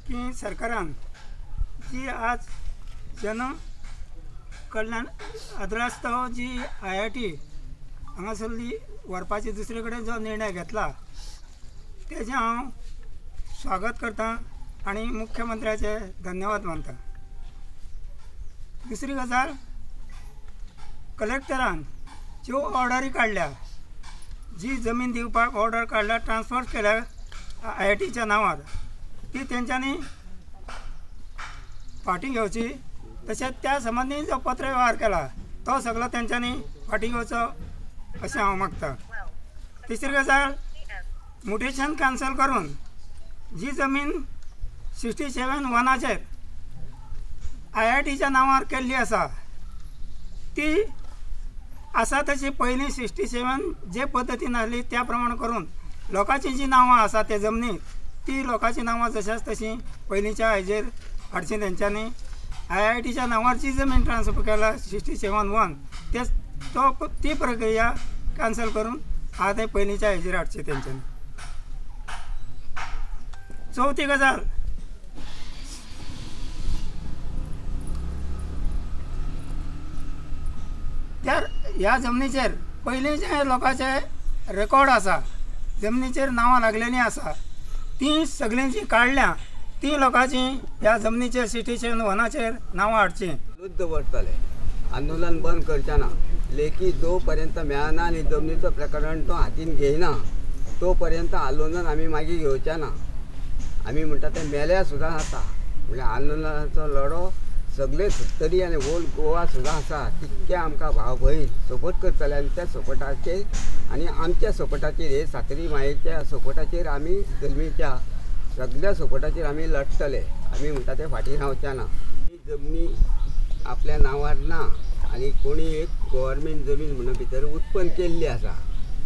की सरकारान जी आज जन कल्याण आद्रास्तव जी IIT हांगासरली व्हरपाची दुसरे कडेन जो निर्णय घेतला तेजें हांव स्वागत करता आनी मुख्यमंत्र्याचे धन्यवाद मानता। दुसरी गजाल, कलेक्टरान ज्यो ऑर्डरी काडल्या, जी जमीन दिवपाक ऑर्डर काडल्या, ट्रान्सफर केल्या IITच्या नांवार, ती तेंच्यांनी फाटीं घेवची। तशेंच त्या संबंदी जो पत्र व्यवहार केला तो सगळो तेंच्यांनी फाटीं घेवचो अशें हांव मागता। तिसरी गजाल, मुटेशन कॅन्सल करून जी जमीन 67(1) IITच्या नांवार केल्ली आसा ती आसा तशी पयलीं 67 जे पद्दतीन आसली त्या प्रमाण करून लोकांची जी नांवां आसा ते जमनीक ती लोकांची नांवां जशाच तशीं पयलींच्या हाजेर हाडची। तेंच्यांनी IITच्या नांवार जी जमीन ट्रान्सफर केला 67(1) ते तो ती प्रक्रिया कॅन्सल करून आतां पयलींच्या हाजेर हाडची तेंच्यांनी। चवथी गजाल, त्या ह्या जमनीचेर पयलींचे लोकांचे रेकॉर्ड आसा, जमनीचेर नांवां लागलेलीं आसा, तीं सगळीं जीं काडल्या तीं लोकांची ह्या जमनीचेर 67(1) नांवां हाडचीं। विरुद्ध वतले, आंदोलन बंद करचें ना, लेखी जो पर्यंत मेळना आनी जमनीचो प्रकरण तो हातीन घेयना तो पर्यंत आंदोलन आमी मागीर घेवचें ना। आमी म्हणटा तें मेल्यार सुद्दां जाता, म्हणल्यार आंदोलनाचो लढो सगळे सत्तरी आनी होल गोवा सुद्दां आसा तितके आमकां भाव भयण सपोर्ट करतले आनी त्या सपोर्टाचेर आनी आमच्या सपोर्टाचेर हे सातेरी मायेच्या सपोर्टाचेर आमी जमनीच्या सगळ्या सपोर्टाचेर आमी लढटले। आमी म्हणटा ते फाटीं रावचे ना। ही जमनी आपल्या नांवार ना आनी कोणी एक गव्हर्मेंट जमीन म्हणून भितर उत्पन्न केल्ली आसा,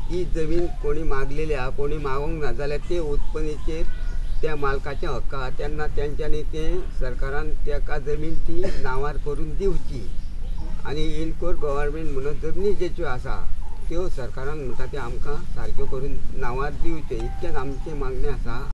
ती जमीन कोणी मागलेली आसा, कोणी मागूंक ना जाल्यार ते उत्पन्नाचेर त्या मालकाचे हक्क आहा, तेन्ना तेंच्यांनी तें सरकारान ताका जमीन ती नांवार करून दिवची आनी इनकोर गव्हर्मेंट म्हणून जमनी ज्यो आसा त्यो सरकारान म्हणटा त्यो आमकां सारक्यो करून नांवार दिवच्यो, इतकेंच आमचें मागणें आसा।